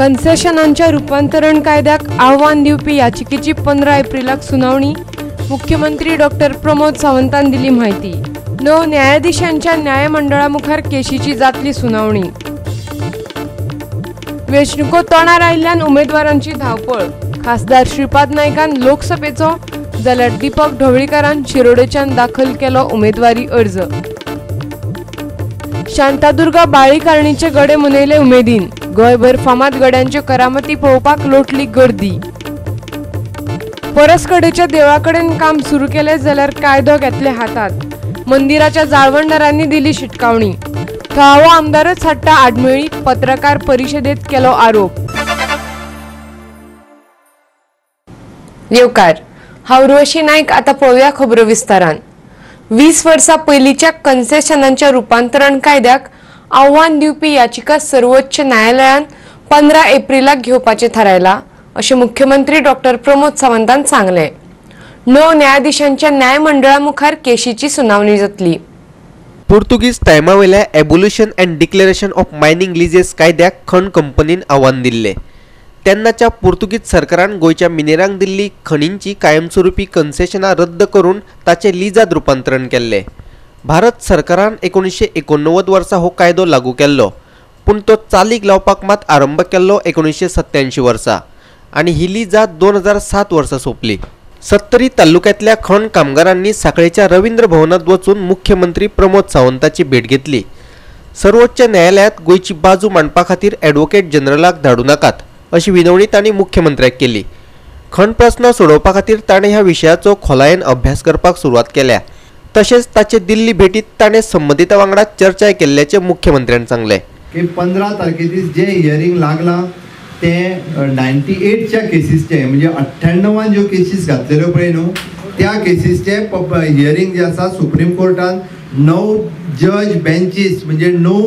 कन्सेशनांच्या रुपांतरण कायद्याक आव्हान दिवपी याचिकेची 15 एप्रिलाक सुनावणी. मुख्यमंत्री डॉक्टर प्रमोद सावंतान दिली म्हायती. 9 न्यायाधीशांच्या न्यायमंडळामुखार केशीची जातली सुनावणी. वेंचणुको तोंडार आयिल्ल्यान उमेदवारांची धांवपळ. खासदार श्रीपाद नायकान लोकसभेचो जाल्यार दीपक ढवळीकारान शिरोडेच्यान दाखल केलो उमेदवारी अर्ज. शांतादुर्गा बाळीकारणीचे गडे मनयले उमेदीन. गोंयभर फामाद गड्यांच्यो करामती पळोवपाक लोटली गर्दी. परसकडेच्या देवळाकडेन काम सुरू केले जाल्यार कायदो घेतले हातात. मंदिराच्या जाळवणदारांनी दिली शिटकावणी. थळावो आमदारच हाडटा आडमेळी, पत्रकार परिशदेत केलो आरोप. येवकार, हांव उर्वशी नायक. आतां पळोवया खबरो विस्तारान. 20 वर्सां पयलींच्या कन्सेशनांच्या रुपांतरण कायद्याक आव्हान दिवपी याचिका सर्वोच्च न्यायालयान 15 एप्रिलाक घेवपाचें थारायलां अशें मुख्यमंत्री डॉक्टर प्रमोद सावंतान सांगलें. 9 न्यायाधीशांच्या न्यायमंडळा मुखार केशीची सुनावणी जातली. पुर्तुगीज टायमावेल्या abolition and declaration of mining leases कायद्याक खण कंपनीन आव्हान दिल्लें. तेन्नाच्या पुर्तुगीज सरकारान गोंयच्या मिनेरांक दिल्ली खणींची कायमस्वरूपी कन्सेशनां रद्द करून ताचें लिजांत रुपांतरण केल्लें. भारत सरकारान 1989 वर्सा हो कायदो लागू केल्लो, पूण तो चालीक लावपाक मात आरंभ केल्लो 1987 वर्सा आनी ही लिजां 2007 वर्सा सोंपली. सत्तरी तालुक्यांतल्या खण कामगारांनी सांखळेच्या रवींद्र भवनांत वचून मुख्यमंत्री प्रमोद सावंताची भेट घेतली. सर्वोच्च न्यायालयांत गोंयची बाजू मांडपा खातीर ॲडव्होकेट जनरलाक धाडूं नाकात अशी विनवणी तांणी मुख्यमंत्र्याक केली. खण प्रस्न सोडोवपा खातीर ताणें ह्या विशयाचो खोलायेन अभ्यास करपाक सुरवात केल्या. तशेंच ताचे दिल्ली भेटीत ताणें संबंदितां वांगडा चर्चा केल्ल्याचें मुख्यमंत्र्यान सांगलें. की 15 तारखे दीस जे हियरींग लागलां ते 98च्या केसीसचे, म्हणजे 98 ज्यो केसीस घातलेल्यो पळय न्हू त्या केसीसचे हियरींग जे आसा सुप्रीम कोर्टान 9 जज बेंचीस म्हणजे 9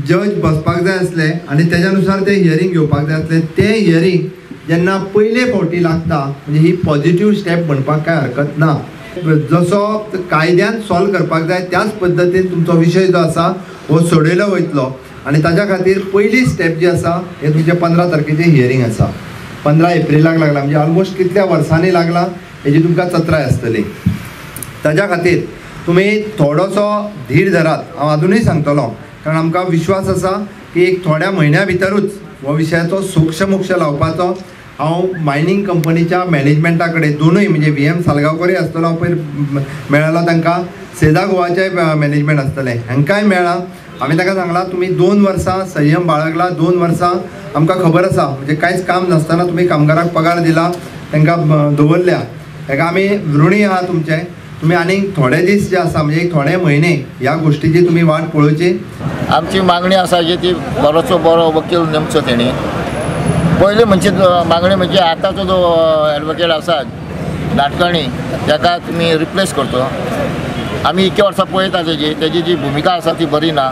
जज बसपाक जाय आसले आनी तेज्या नुसार ते हियरींग घेवपाक जाय आसले. ते हियरींग जेन्ना पयले फावटी लागता म्हणजे ही पॉझिटीव स्टेप म्हणपाक कांय हरकत ना. जसो कायद्यान सॉल्व करपाक जाय त्याच पद्दतीन तुमचो विशय जो आसा हो सोडयलो वयतलो आनी ताज्या खातीर पयली स्टेप जी आसा हे तुमचे 15 तारखेचें हियरींग आसा. 15 एप्रिलाक लागला म्हणजे ऑलमोस्ट कितल्या वर्सांनी लागला हेजी तुमकां चत्राय आसतली. ताज्या खातीर तुमी थोडोसो धीर धरात. हांव आजुनूय सांगतलो, कारण आमकां विश्वास आसा की एक थोड्या म्हयन्या भितरूच हो विशयाचो सोक्ष मोक्ष लावपाचो. हांव मायनींग कंपनीच्या मॅनेजमेंटा कडेन दोनूय म्हणजे VM सालगांवकरूय आसतलो, हांव पयर मेळ्ळो तांकां, सेदा गोवाचें मॅनेजमेंट आसतलें हांकांय मेळ्ळां. आमी ताका सांगलां तुमी 2 वर्सां संयम बाळगला, 2 वर्सां आमकां खबर आसा म्हणजे कांयच काम नासतना तुमी कामगाराक पगार दिला, तांकां दवरल्या, हेका आमी ऋणी आहा तुमचे. तुमी आनीक थोडे दीस जे आसा म्हणजे थोडे म्हयने ह्या गोश्टीची तुमी वाट पळोवची. आमची मागणी आसा जी ती बरोचो बरो वकील नेमचो तेणी. पयली म्हणजे मागणी म्हणजे आतांचो जो एडवोकेट आसा नाटकाणी ताका तुमी रिप्लेस करचो. आमी इतके वर्सां पळयता तेजी तेजी जी भुमिका आसा ती बरी ना.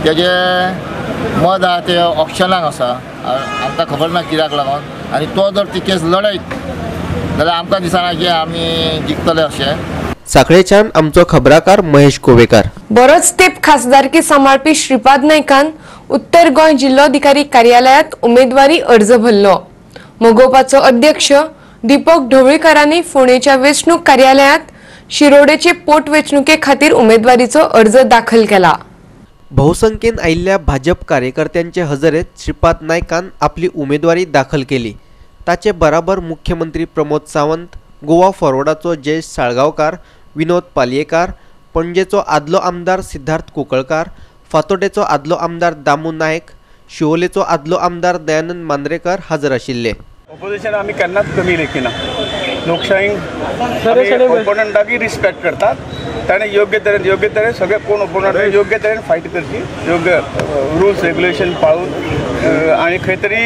तेजे मद आहा ते ऑप्शनाक आसा, आमकां खबर ना कित्याक लागून. आनी तो जर ती केस लडयत जाल्यार आमकां दिसना की आमी जिखतले अशें. सांखळेच्यान आमचो खबराकार महेश कोवेकार. बरोच तेप खासदारकी सांबाळपी श्रीपाद नायकान उत्तर गोंय जिल्लोधिकारी कार्यालयांत उमेदवारी अर्ज भरलो. मगोपाचो अध्यक्ष दीपक ढवळीकारांनी फोंडेच्या वेंचणूक कार्यालयांत शिरोडेचे पोटवेंचणुके खातीर उमेदवारीचो अर्ज दाखल केला. बहुसंख्येन आयिल्ल्या भाजप कार्यकर्त्यांचे हजेरेत श्रीपाद नायकान आपली उमेदवारी दाखल केली. ताचे बराबर मुख्यमंत्री प्रमोद सावंत, गोवा फॉरवर्डाचो जयेश साळगांवकार, विनोद पालयेकार, पणजेचो आदलो आमदार सिद्धार्थ कुंकळकार, फातोडेचो आदलो आमदार दामू नायक, शिवोलेचो आदलो आमदार दयानंद मांद्रेकर हजर आशिल्ले. ऑपोजिशन आमी केन्नाच कमी लेखिना. लोकशाहींक ओपोनंटाकय रिस्पेक्ट करतात. ताणें योग्य तरेन सगळे कोण ओपोनंट योग्य तरेन फायट करची, योग्य रुल्स रेग्युलेशन पाळून आनी खंय तरी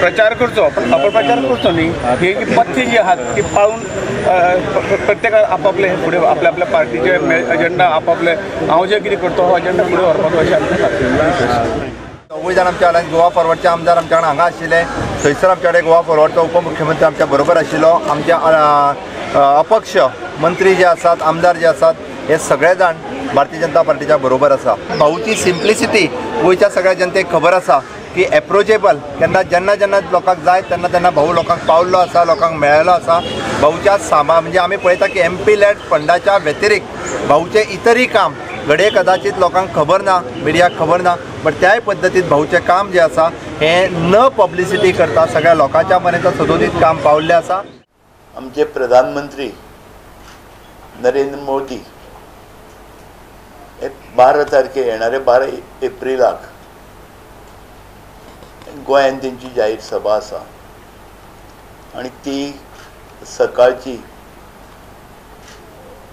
प्रचार करचो, पण अपप्रचार करचो न्ही. ही पथ्य जी आहात ती पाळून प्रत्येकान आपापले हे फुडें आपल्या आपल्या पार्टीचे एजेंडा आपापले हांव जे कितें करता हो एजेंडा फुडें व्हरपाचो अशें आमकां. चौगूय जाण आमच्या कडेन गोवा फॉरवर्डचे आमदार आमच्या कडेन हांगा आशिल्ले. थंयसर आमच्या कडेन गोवा फॉरवर्डचो उपमुख्यमंत्री आमच्या बरोबर आशिल्लो. आमच्या अपक्ष मंत्री जे आसात, आमदार जे आसात, हे सगळे जाण भारतीय जनता पार्टीच्या बरोबर आसा. भाऊची सिम्प्लिसिटी गोंयच्या सगळ्या जनतेक खबर आसा. की एप्रोचेबल केन्ना जेन्ना जेन्ना लोकांक जाय तेन्ना तेन्ना भाऊ लोकांक पावल्लो आसा, लोकांक मेळ्ळो आसा। भाऊच्या सामा म्हणजे आमी पळयता की एम पी लॅड फंडाच्या व्यतिरिक्त भाऊचें इतरय काम घडये कदाचित लोकांक खबर ना, मिडियाक खबर ना, बट त्याय पद्दतीन भाऊचें काम जें आसा हें न पब्लिसिटी करता सगळ्या लोकांच्या पर्यंत सदोदीत काम पावल्लें आसा। आमचे प्रधानमंत्री नरेंद्र मोदी हे 12 तारखे येणारे 12 एप्रिलाक गोंयांत तेंची जाहीर सभा आसा आनी ती सकाळची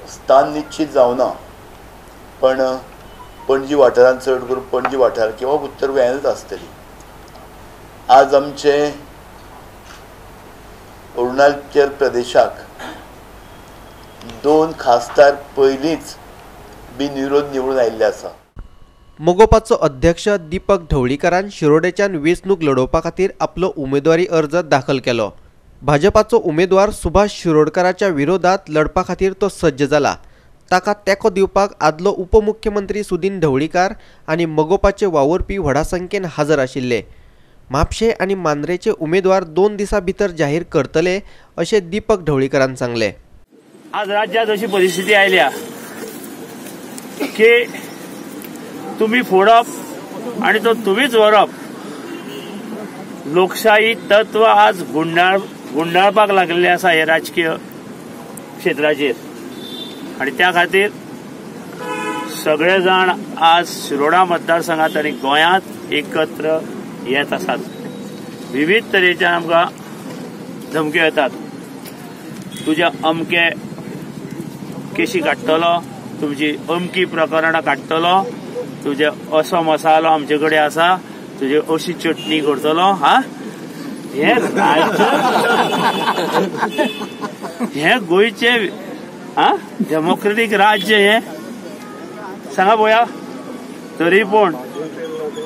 स्थान निश्चित जावना, पण पणजी वाठारांत चड करून पणजी वाठार किंवा उत्तर गोंयांतच आसतली। आज आमचे अरुणाचल प्रदेशाक 2 खासदार पयलींच बिनविरोध निवडून आयिल्ले आसा। मगोपाचो अध्यक्ष दीपक ढवळीकारान शिरोडेच्यान वेंचणूक लडोवपा खातीर आपलो उमेदवारी अर्ज दाखल केलो। भाजपाचो उमेदवार सुभाष शिरोडकाराच्या विरोधात लढपा खातीर तो सज्ज जाला। ताका तेंको दिवपाक आदलो उपमुख्यमंत्री सुदीन ढवळीकार आनी मगोपाचे वावुरपी व्हडा संख्येन हजर आशिल्ले। म्हापशें आनी मांद्रेचे उमेदवार 2 दिसां भितर जाहीर करतले अशें दीपक ढवळीकारान सांगलें। आज राज्यात अशी परिस्थिती आयल्या की तुम्ही फोडप आणि तो तुम्हीच व्हरप, लोकशाही तत्व आज गुंडाळपाक लागलेले आसा हे राजकीय क्षेत्राचेर। आनी त्या खातीर सगळे जाण आज शिरोडा मतदारसंघात आनी गोंयांत एकत्र येत आसात। विविध तरेच्या आमकां धमक्यो येतात, तुज्या अमके केशी काडटलो, तुमची अमकी प्रकरणां काडटलो, तुजे असो मसालो आमचे कडेन आसा, तुजे अशी चटणी करतलो। हा, हे राज्य हे गोंयचे डेमोक्रेटीक राज्य हे सांगा पळोवया। तरी पूण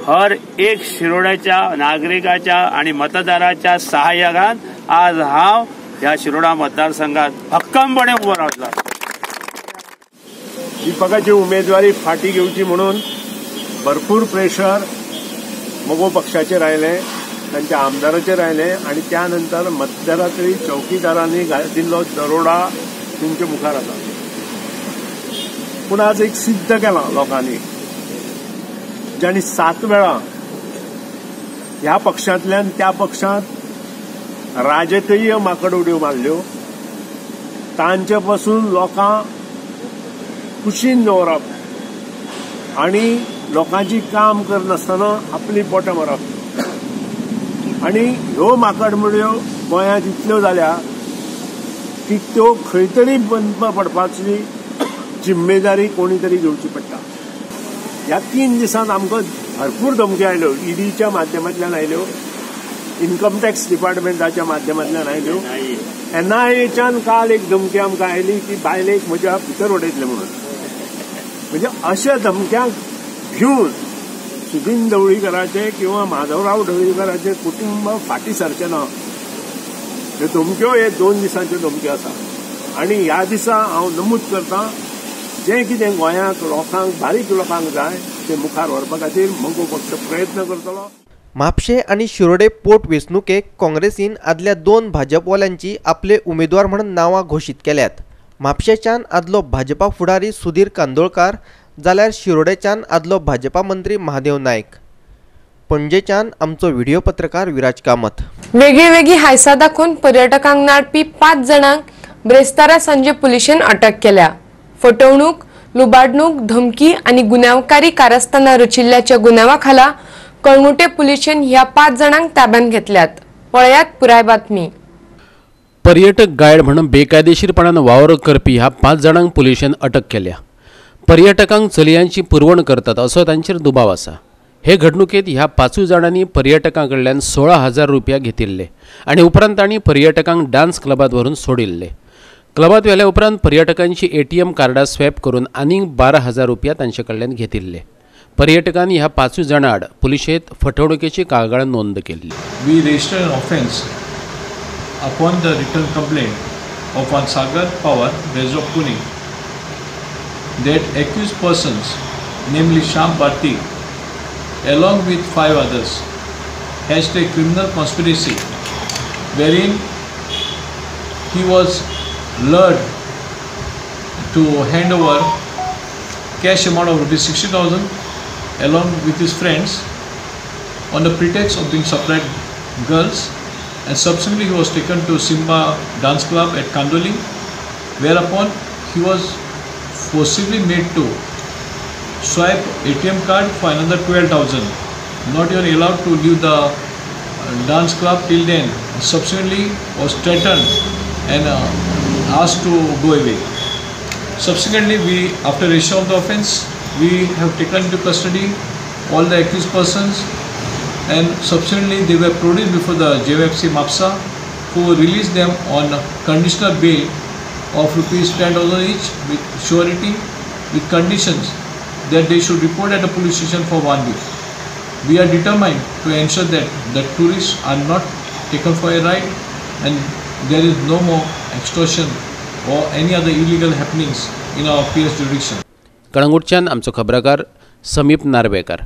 हर एक शिरोड्याच्या नागरिकाच्या आणि मतदाराच्या सहाय्यान आज हांव ह्या शिरोडा मतदारसंघात भक्कमपणे उबो रावतलो। दीपकाची उमेदवारी फाटी घेवची म्हणून भरपूर प्रेशर मगो पक्षाचेर आयलें, तांच्या आमदाराचेर आयलें आनी त्या नंतर मध्यरात्री चौकीदारांनी दिल्लो दरोडा तुमच्या मुखार आसा। पूण आज एक सिद्ध केलां लोकांनी, जांणी 7 वेळा ह्या पक्षांतल्यान त्या पक्षांत राजकीय माकड उडयो मारल्यो, तांचे पासून लोकांक कुशीन दवरप आनी लोकांची काम करनासतना आपली बोटां मारप आनी ह्यो माकडमुड्यो गोंयांत इतल्यो जाल्या की त्यो खंय तरी बंद पडपाची जिम्मेदारी कोणी तरी घेवची पडटा। ह्या 3 दिसांत आमकां भरपूर धमक्यो आयल्यो, ईडीच्या माध्यमांतल्यान आयल्यो, इन्कम टॅक्स डिपार्टमेंटाच्या माध्यमांतल्यान आयल्यो, एनआयएच्यान काल एक धमकी आमकां आयली की बायलेक म्हज्या भितर उडयतले म्हणून। म्हणजे अशा धमक्यांक घेवन सुदीन ढवळीकराचे किंवा माधवराव ढवळीकराचे कुटुंब फाटीं सरचें ना। ह्यो धमक्यो हे 2 दिसांच्यो धमक्यो आसा आनी ह्या दिसा हांव नमूद करता, जें कितें गोंयांत लोकांक, बारीक लोकांक जाय तें मुखार व्हरपा खातीर मगो पक्ष प्रयत्न करतलो। म्हापशें आनी शिरोडे पोट वेंचणुकेक काँग्रेसीन आदल्या 2 भाजपवाल्यांची आपले उमेदवार म्हणून नांवां घोशीत केल्यात। म्हापशेंच्यान आदलो भाजपा फुडारी सुधीर कांदोळकार जाल्यार शिरोडेच्यान आदलो भाजपा मंत्री महादेव नायक। पणजेच्यान आमचो व्हिडिओ पत्रकार विराज कामत। वेगळी वेगळी हायसा दाखोवन पर्यटकांक नाडपी 5 जाणांक ब्रेस्तारा सांजे पुलिशेन अटक केल्या। फटवणूक, लुबाडणूक, धमकी आनी गुन्यांवकारी कारस्थानां रचिल्ल्याच्या गुन्यांवा खाला कळंगूटे पुलिशेन ह्या 5 जाणांक ताब्यांत घेतल्यात। पळयात पुराय बातमी। पर्यटक गायड म्हणून बेकायदेशीरपणान वावर करपी ह्या 5 जाणांक पुलिशेन अटक केल्या। पर्यटकांक चलयांची पुरवण करतात असो तांचेर दुबाव आसा। हे घडणुकेत ह्या 5 जाणांनी पर्यटकां कडल्यान 16,000 रुपया घेतिल्ले आनी उपरांत तांणी पर्यटकांक डान्स क्लबांत व्हरून सोडिल्ले। क्लबांत व्हेल्या उपरांत पर्यटकांची एटीएम कार्डां स्वॅप करून आनीक 12,000 रुपया तांचे कडल्यान घेतिल्ले। पर्यटकांनी ह्या 5 जाणां आड पुलिशेंत फटवणुकेची कागाळ नोंद केल्ली। We registered an offence upon the written complaint of one Sagar Pawar, resident of Pune, that accused persons, namely Shyam Bharti, along with 5 others, hatched a criminal conspiracy wherein he was lured to hand over cash amount of rupees 60,000 along with his friends on the pretext of being supplied girls, and subsequently he was taken to Simba Dance Club at Kandoli, whereupon he was forcibly made to swipe ATM card for another 12,000. Not even allowed to leave the dance club till then. Subsequently was threatened and asked to go away. Subsequently, we, after ratio of the offence, we have taken into custody all the accused persons, and subsequently they were produced before the JFC Mapsa, who released them on conditional bail of rupees 10,000 each with surety, with conditions that they should report at the police station for 1 week. We are determined to ensure that the tourists are not taken for a ride and there is no more extortion or any other illegal happenings in our PS jurisdiction. कळंगूटच्यान आमचो खबराकार समीप नार्वेकर.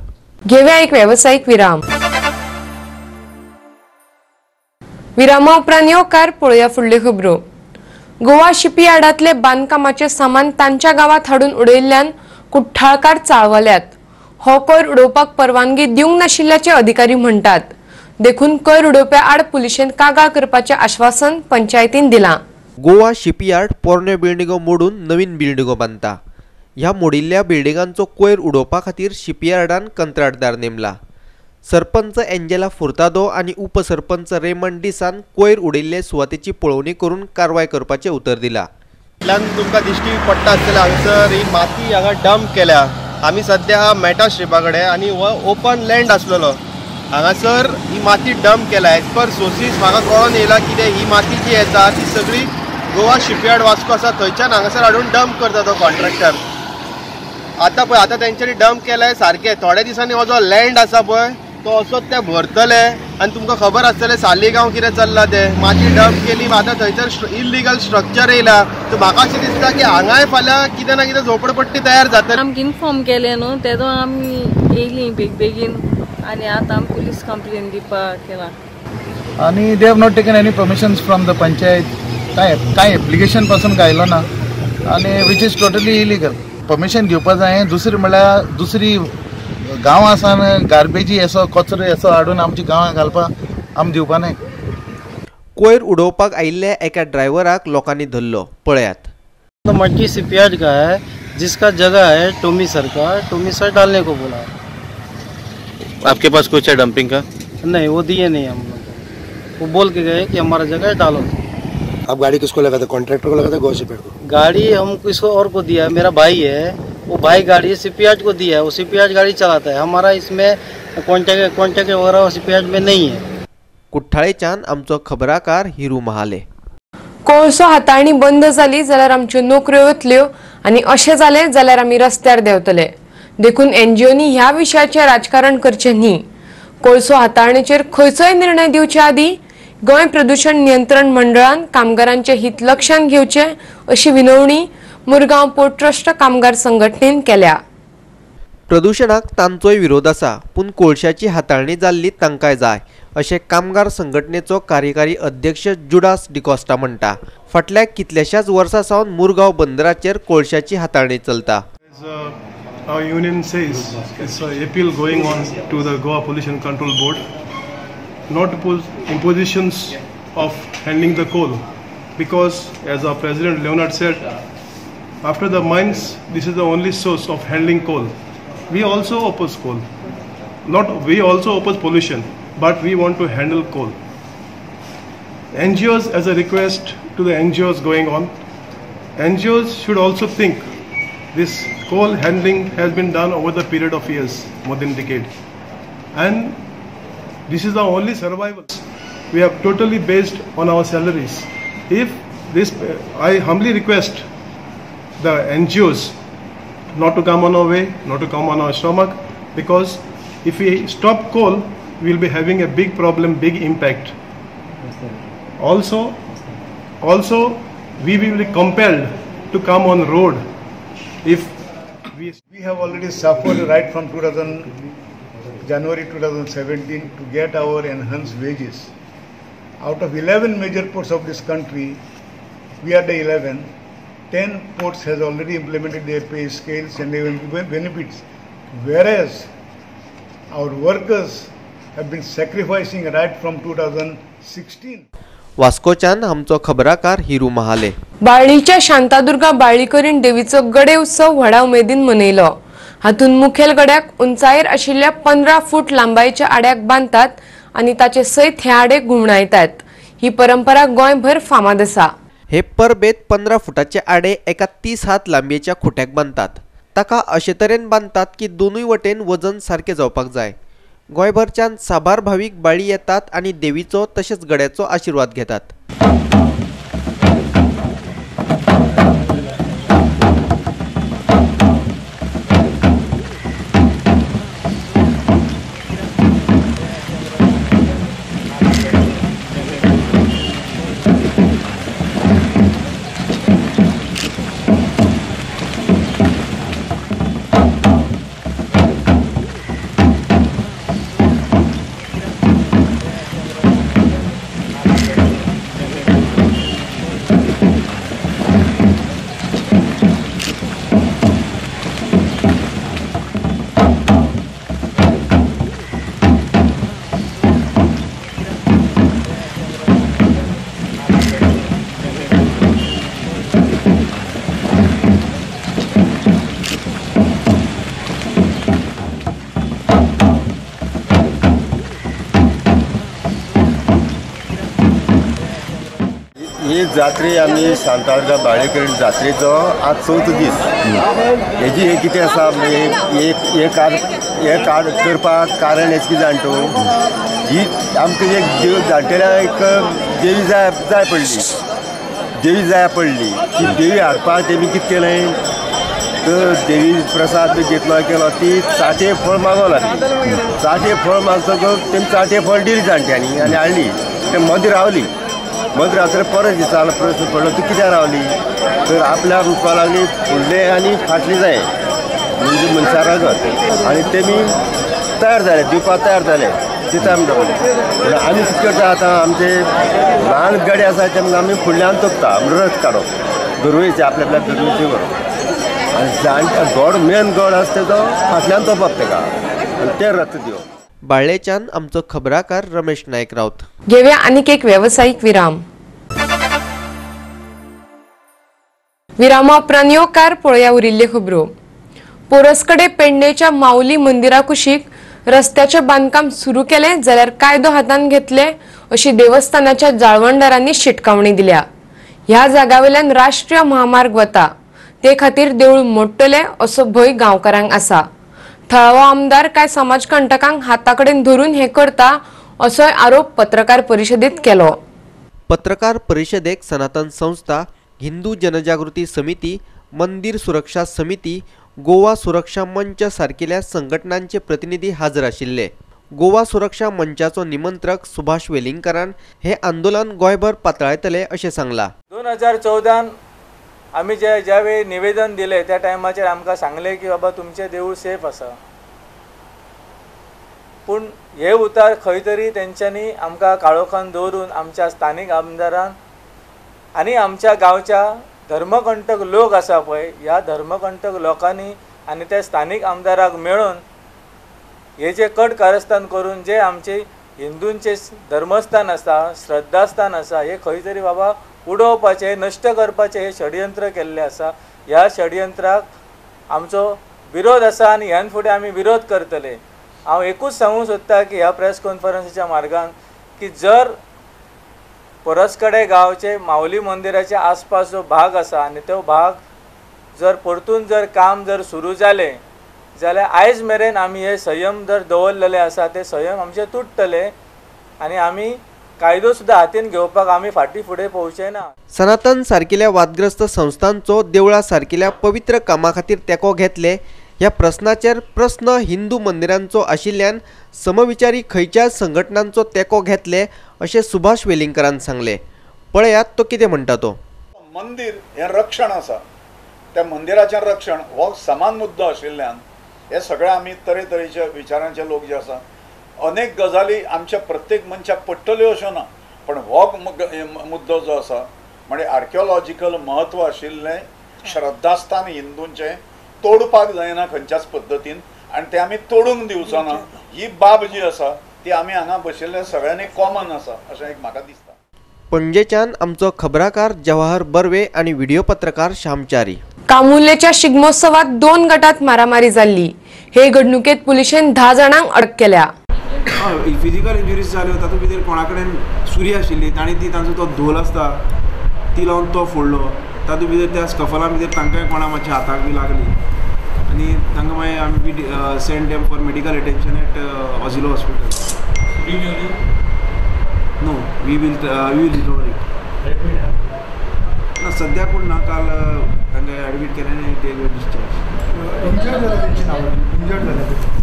घेऊया एक व्यावसायिक विराम. विरामा उपरांत येवकार पळोवया फुडल्यो खबरो. गोवा शिपयार्डांतले बांदकामाचें सामान तांच्या गांवांत हाडून उडयिल्ल्यान कुठ्ठाळकार चाळवल्यात. हो कोयर उडोवपाक परवानगी दिवंक नाशिल्ल्याचे अधिकारी म्हणटात. देखून कोयर उडोवप्या आड पुलिशेन कागाळ करपाचें आश्वासन पंचायतीन दिलां. गोवा शिपयार्ड पोरण्यो बिल्डिंगो मोडून नवीन बिल्डिंगो बांदता. ह्या मोडिल्ल्या बिल्डिंगांचो कोयर उडोवपा खातीर शिपयार्डान कंत्राटदार नेमला. सरपंच एंजेला फुर्तादो आनी उपसरपंच रेमंड डिसान कोयर उडयिल्ले सुवातेची पळोवणी करून कारवाय करपाचें उतर दिलां. तुमकां दिश्टी पडटा आसतलें हांगसर ही माती हांगा डंप केल्या. आमी सद्या मेटा स्ट्रिपा कडेन आनी हो ओपन लँड आसलेलो, हांगासर ही माती डंप केल्या. एज पर सोर्सीस म्हाका कळोन येयला कितें ही माती जी येता ती सगळी गोवा शिपयार्ड वास्को आसा थंयच्यान हांगासर हाडून डंप करता तो कॉन्ट्रॅक्टर. आतां पळय आतां तेंच्यांनी डंप केलें सारकें, थोड्या दिसांनी हो जो लँड आसा पळय तो असोच ते भरतले आनी तुमकां खबर आसतलें सालिगांव कितें चल्लां तें. माती डंप केली, आतां थंयसर इल्लिगल स्ट्रक्चर येयला. तर म्हाका अशें दिसता की हांगाय फाल्यां कितें ना कितें झोपडपट्टी तयार जातली. आमकां इन्फॉर्म केलें न्हू तेदो आमी येयलीं बेग बेगीन आनी आतां आमी पुलीस कंप्लेन दिवपाक केला. आनी they have not taken any permissions from the panchayat. कांय कांय एप्लिकेशन पासून घायलो ना आनी which is totally illegal. Permission घेवपा जाय. दुसरी म्हणल्यार दुसरी गांवां आसान गार्बेजी असो कचरो असो हाडून आमच्या गांवांत घालपाक आमी दिवपा न्हय. कोयर उडोवपाक आयिल्ल्या एका ड्रायव्हराक लोकांनी धरलो. पळयात. तो मट्टी शिपयार्ड का है, जिसका जगह है टोमी सर का, टोमी सर डालने को बोला. आपके पास कुछ है डंपिंग का? नहीं, वो दिए नहीं हम लोग को. वो बोल के गए कि हमारा जगह डालो. आप गाड़ी किसको लगाते? कॉन्ट्रैक्टर को लगाते? गोवा शिपयार्ड को? गाड़ी हम किसको और को दिया है, मेरा भाई है, वो भाई गाड़ी शिपयार्ड को दिया है, वो शिपयार्ड गाड़ी चलाता है. हमारा इसमें कॉन्ट्रैक्ट कॉन्ट्रैक्ट वगैरह शिपयार्ड में नहीं है. कुठ्ठाळेच्यान आमचो खबराकार हिरू महाले. कोळसो हाताळणी बंद जाली जाल्यार आमच्यो नोकऱ्यो वतल्यो आनी अशें जालें जाल्यार आमी रस्त्यार देंवतले. देखून एनजीओनी ह्या विशयाचें राजकारण करचें न्ही. कोळसो हाताळणीचेर खंयचोय निर्णय दिवचे आदीं गोंय प्रदूषण नियंत्रण मंडळान कामगारांचे हित लक्षांत घेवचें अशी विनवणी मुरगांव पोर्ट ट्रस्ट कामगार संघटनेन केल्या. प्रदूषणाक तांचोय विरोध आसा, पूण कोळशाची हाताळणी जाल्ली तांकांय जाय अशें कामगार संघटनेचो कार्यकारी अध्यक्ष जुडास डिकॉस्टा म्हणटा. फाटल्या कितल्याशाच वर्सां सावन मुरगांव बंदराचेर कोळशाची हाताळणी चलता. Our union says it's an appeal going on to the Goa Pollution Control Board not to put impositions of handling the coal, because as our President Leonard said, after the mines, this is the only source of handling coal. We also oppose coal. Not we also oppose pollution, but we want to handle coal. NGOs, as a request to the NGOs going on, NGOs should also think this coal handling has been done over the period of years, more than a decade. And this is the only survival. We have totally based on our salaries. If this, I humbly request the NGOs not to come on our way, not to come on our stomach, because if we stop coal, we will be having a big problem, big impact. Also, we will be compelled to come on road if we have already suffered right from 2000, January 2017 to get our enhanced wages. Out of 11 major ports of this country, we are the 11. 10 ports has already implemented their pay scales and their benefits, whereas our workers have been sacrificing right from 2016. वास्कोच्यान आमचो खबराकार हिरू महाले. बाळ्ळीच्या शांतादुर्गा बाळ्ळीकरीण देवीचो गडे उत्सव व्हडा उमेदीन मनयलो. हातूंत मुखेल गड्याक उंचायेर आशिल्ल्या 15 फूट लांबायेच्या आड्याक बांदतात आनी ताचे सयत हे आडे घुंवडायतात. ही परंपरा गोंयभर फामाद आसा. हे परबेत 15 फुटाचे आडे एका 30 हात लांबयेच्या खुट्याक बांदतात. ताका अशे तरेन बांदतात की दोनूय वटेन वजन सारकें जावपाक जाय. गोंयभरच्यान साबार भावीक बाळी येतात आनी देवीचो तशेंच गड्याचो आशिर्वाद घेतात. ही जात्रे आमी शांतादुर्गा बाळ्ळीकरीण जात्रेचो आज चवथो दीस. हेजी हे कितें आसा हे कार्ड करपाक कारण हेच कितें जाण तूं, ही आमकां एक देव जाणटेल्या एक देवी जाय जाय पडली, देवी जाय पडली. ती देवी हाडपाक तेमी कितें केलें तर देवी प्रसाद बी घेतलो केलो. ती चाटे फळ मागो लागली. चाटे फळ मागतकच तेमी चाटे फळ दिली जाणट्यांनी आनी हाडली. ते मदीं रावली. मदीं रावतरी परत विचारलो प्रस्न पडलो तूं कित्याक रावली तर आपल्याक म्हणपाक लागली फुडले आनी फाटली जाय म्हणजे मनशा रगत. आनी तेमी तयार जाले दिवपाक तयार जाले दिता म्हणटा. आमी कितें करता आतां आमचे ल्हान गडे आसा ते आमी फुडल्यान तोपता रथ काडप दरवेचे आपल्या आपल्या दरवेचे व्हरप आनी जाणटे गड मेन गड आसता तो फाटल्यान तोपप तेका आनी ते रथ दिवप. बाळ्ळेच्यान आमचो खबराकार रमेश नायक राऊत. घेऊया आणखी एक व्यावसायिक विराम. विरामा उपरांत येवकार पळोवया उरिल्ल्यो खबरो. पोरसकडे पेडणेच्या माऊली मंदिरा कुशीक रस्त्याचें बांदकाम सुरू केलें जाल्यार कायदो हातांत घेतले अशी देवस्थानाच्या जाळवणदारांनी शिटकावणी दिल्या. ह्या जाग्यावेल्यान राष्ट्रीय महामार्ग वता, ते खातीर देवूळ मोडटले असो भंय गांवकारांक आसा. थळावो आमदार काय समाजकंटकांक हाताकडेन धरून हे करता असोय आरोप पत्रकार परिशदेत केलो. पत्रकार परिशदेक सनातन संस्था, हिंदू जनजागृती समिती, मंदिर सुरक्षा समिती, गोवा सुरक्षा मंच सारकिल्या संघटनांचे प्रतिनिधी हाजर आशिल्ले. गोवा सुरक्षा मंचाचो निमंत्रक सुभाष वेलिंगकरान हे आंदोलन गोंयभर पातळायतले अशें सांगला. 2014 आमी जे ज्या वेळी निवेदन दिलें त्या टायमाचेर आमकां सांगलें की बाबा तुमचें देवूळ सेफ आसा, पूण हे उतार खंय तरी तेंच्यांनी आमकां काळोखान दवरून आमच्या स्थानीक आमदारान आनी आमच्या गांवच्या धर्मकंटक लोक आसा पळय ह्या धर्मकंटक लोकांनी आनी त्या स्थानीक आमदाराक मेळून हे जे कट कारस्थान करून जे आमचे हिंदूंचे धर्मस्थान आसा, श्रद्धास्थान आसा, हे खंय तरी बाबा उडोवपाचें, नश्ट करपाचें हे षडयंत्र केल्लें आसा. ह्या षडयंत्राक आमचो विरोध आसा आनी ह्यान फुडें आमी विरोध करतले. हांव एकूच सांगूंक सोदता की ह्या प्रेस कॉन्फरन्सीच्या मार्गान की जर पोरसकडे गांवचे माऊली मंदिराच्या आसपास जो भाग आसा आनी तो भाग जर परतून जर काम जर सुरू जालें जाल्यार आयज मेरेन आमी हे संयम जर दवरलेले आसा ते संयम आमचे तुट्टले आनी आमी कायदो सुद्दां हातीन घेवपाक आमी फाटीं फुडें पळोवचे ना. सनातन सारकिल्या वादग्रस्त संस्थांचो देवळा सारकिल्या पवित्र कामा खातीर तेंको घेतले ह्या प्रस्नाचेर प्रस्न हिंदू मंदिरांचो आशिल्ल्यान समविचारी खंयच्याय संघटनांचो तेंको घेतले अशें सुभाष वेलिंगकरान सांगलें. पळयात तो कितें म्हणटा तो. मंदिर हें रक्षण आसा, त्या मंदिराचें रक्षण हो समान मुद्दो आशिल्ल्यान हे सगळे आमी तरेतरेच्या विचारांचे लोक जे आसा, अनेक गजाली आमच्या प्रत्येक मनशाक पडटल्यो अश्यो ना, पण हो मुद्दो जो आसा म्हणजे आर्किओलॉजिकल म्हत्व आशिल्लें श्रद्धास्थान हिंदूंचें तोडपाक जायना खंयच्याच पद्दतीन आनी तें आमी तोडूंक दिवचो ना, ही बाब जी आसा ती आमी हांगा बशिल्ले सगळ्यांनी कॉमन आसा अशें एक म्हाका दिसता. पणजेच्यान आमचो खबराकार जवाहर बर्वे आनी व्हिडिओ पत्रकार श्यामचारी. कामुर्लेच्या शिगमोत्सवात 2 गटात मारामारी जाल्ली. हे घडणुकेत पुलिशेन 10 जाणांक अटक केल्या. फिजिकल इंजुरीज जाल्यो, तातूंत भितर कोणा कडेन सुरी आशिल्ली, तांणी ती तांचो तो धोल आसता ती लावन तो फोडलो. तातूंत भितर त्या स्कफला भितर तांकांय कोणा मातशें हाताक बी लागली आनी तांकां मागीर आमी send them for medical attention at Auxilo hospital. No, we will recover it. ना सद्या कोण ना, काल तांकां एडमीट केलें आनी ते डिस्चार्ज. इंजर्ड जाले तेंची नांवां, इंजर्ड जाले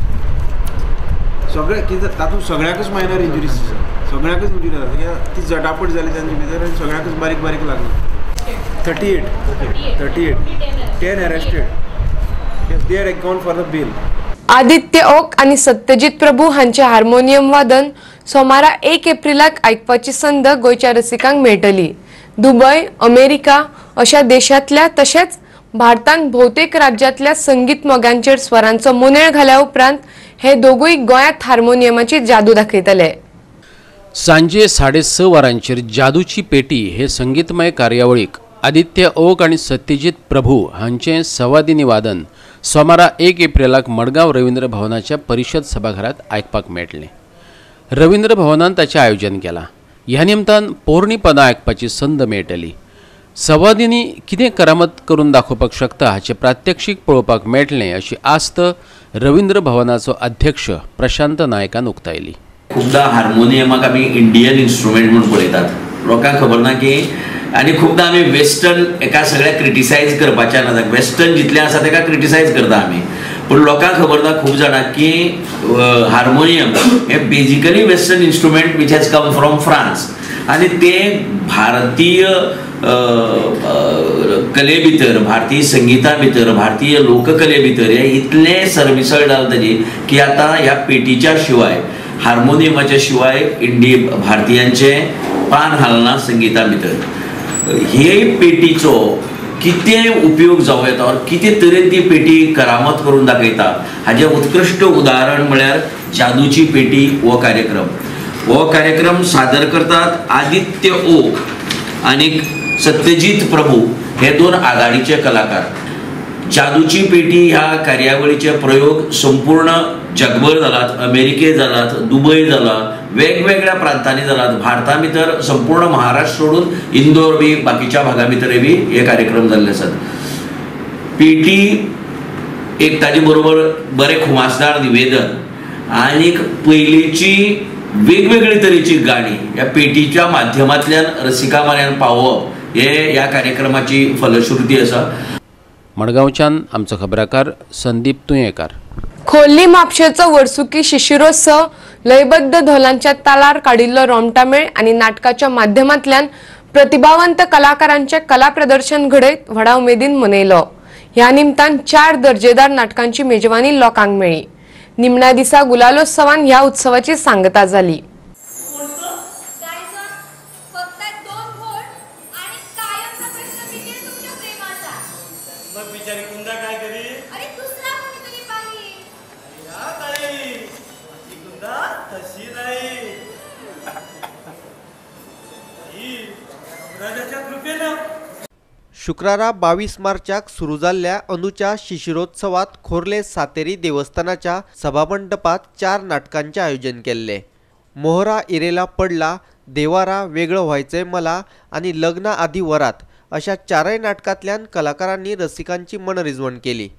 सगळे कितें तातूंत सगळ्याकच मायनर इंजुरीज आसा, सगळ्याकच इंजुरी आसा, कित्याक ती झटापट जाली तांचे भितर आनी सगळ्याकच बारीक बारीक लागली. 38 10 arrested. Yes, they are gone for the bail. Aditya Oak आणि सत्यजित प्रभू हांचे हार्मोनियम वादन सोमारा 1 एप्रिलाक आयकपाची संद गोंयच्या रसिकांक मेळटली. दुबय, अमेरिका अशा देशांतल्या तशेंच भारतांत भोवतेक राज्यांतल्या संगीत मोगांचेर स्वरांचो मोनेळ घाल्या उपरांत हे दोगूय गोंयांत हार्मोनियमाची जादू दाखयतले. सांजे 6:30 वरांचेर जादूची पेटी हे संगीतमय कार्यावळीक आदित्य ओक आनी सत्यजित प्रभू हांचें सवादिनी वादन सोमारा 1 एप्रिलाक मडगांव रवींद्र भवनाच्या परिशद सभाघरात आयकपाक मेळटलें. रवींद्र भवनान ताचें आयोजन केलां. ह्या निमतान पोरणी पदां आयकपाची संद मेळटली. सवादिनी कितें करामत करून दाखोवपाक शकता हाचें प्रात्यक्षीक पळोवपाक मेळटलें अशी आस्त रवींद्र भवनाचो अध्यक्ष प्रशांत नायकान उक्तायली. खुबदां हार्मोनियमाक आमी इंडियन इन्स्ट्रुमेंट म्हूण पळयतात, लोकांक खबर ना की, आनी खुबदां आमी वेस्टर्न एका सगळ्या क्रिटिसायज करपाच्या ना, वेस्टर्न जितलें आसा तेका क्रिटिसायज करता आमी, पूण लोकांक खबर ना खूब जाणांक की हार्मोनियम हें basically western instrument which has come from France आनी तें भारतीय कले भितर, भारतीय संगीता भितर, भारतीय लोककले भितर हे इतलें सरमिसळ जालां ताजी की आतां ह्या पेटीच्या शिवाय, हार्मोनियमाच्या शिवाय इंडिये भारतीयांचें पान हालना संगीता भितर. हे पेटीचो कितें उपयोग जावं येता और कितें तरेन ती पेटी करामत करून दाखयता हाजें उत्कृश्ट उदाहरण म्हळ्यार जादूची पेटी हो कार्यक्रम. हो कार्यक्रम सादर करतात आदित्य ओक आनी सत्यजीत प्रभू हे 2 आघाडीचे कलाकार. जादूची पेटी ह्या कार्यावळीचे प्रयोग संपूर्ण जगभर जालात, अमेरिके जालात, दुबय जाला, वेगवेगळ्या प्रांतांनी जालात, भारता भितर संपूर्ण महाराष्ट्र सोडून इंदोर बी बाकीच्या भागा भितर बी हे कार्यक्रम जाल्ले आसात. पेटी एक ताजे बरोबर बरें खुमासदार निवेदन आनीक पयलींची वेगवेगळी तरेची गाणी ह्या पेटीच्या माध्यमांतल्यान रसिका म्हऱ्यान पावोवप हे ह्या कार्यक्रमाची फलश्रुती आसा. मडगांवच्यान आमचो खबराकार संदीप तुयेंकार. खोर्ली म्हापशेचो वर्सुकी शिशिरोत्सव लयबद्ध धोलांच्या तालार काडिल्लो रोमटामेळ आनी नाटकाच्या माध्यमांतल्यान प्रतिभावंत कलाकारांचे कला प्रदर्शन घडयत व्हडा उमेदीन मनयलो. ह्या निमतान 4 दर्जेदार नाटकांची मेजवानी लोकांक मेळ्ळी. निमण्या दिसा गुलालोत्सवान ह्या उत्सवाची सांगता जाली. शुक्रारा 22 मार्चाक सुरू जाल्ल्या अंदूच्या शिशिरोत्सवात खोर्ले सातेरी देवस्थानाच्या सभामंडपात 4 नाटकांचे आयोजन केल्ले. मोहरा इरेला पडला, देवारा वेगळं व्हायचंय मला आनी लग्ना आदी वरात अशा 4 नाटकांतल्यान कलाकारांनी रसिकांची मनरिजवण केली.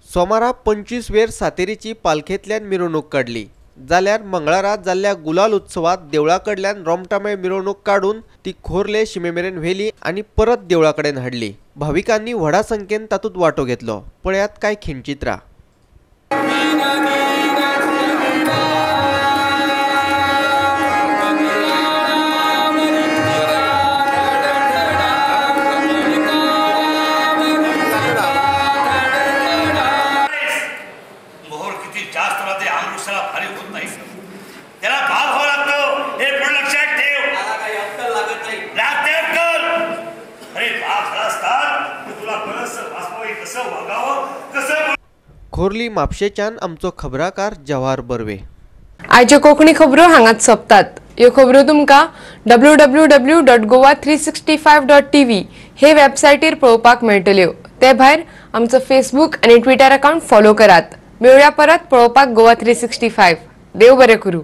सोमारा 25 वेर सातेरीची पालखेंतल्यान मिरवणूक काडली, जाल्यार मंगळारा जाल्ल्या गुलाल उत्सवात देवळा कडल्यान रोमटामेळ मिरवणूक काडून ती खोर्ले शिमेमेरेन व्हेली आनी परत देवळा कडेन हाडली. भाविकांनी व्हडा संख्येन तातूंत वांटो घेतलो. पळयात कांय खिणचित्रां. खोर्ली म्हापशेच्यान आमचो खबराकार जवाहर बर्वे. आयच्यो कोंकणी खबरो हांगाच सोंपतात. ह्यो खबरो तुमकां www.goa365.tv हे वेबसायटीर पळोवपाक मेळटल्यो. ते भायर आमचो फेसबूक आनी ट्विटर अकाउंट फॉलो करात. मेळुया परत पळोवपाक गोवा 365. देव बरें करूं.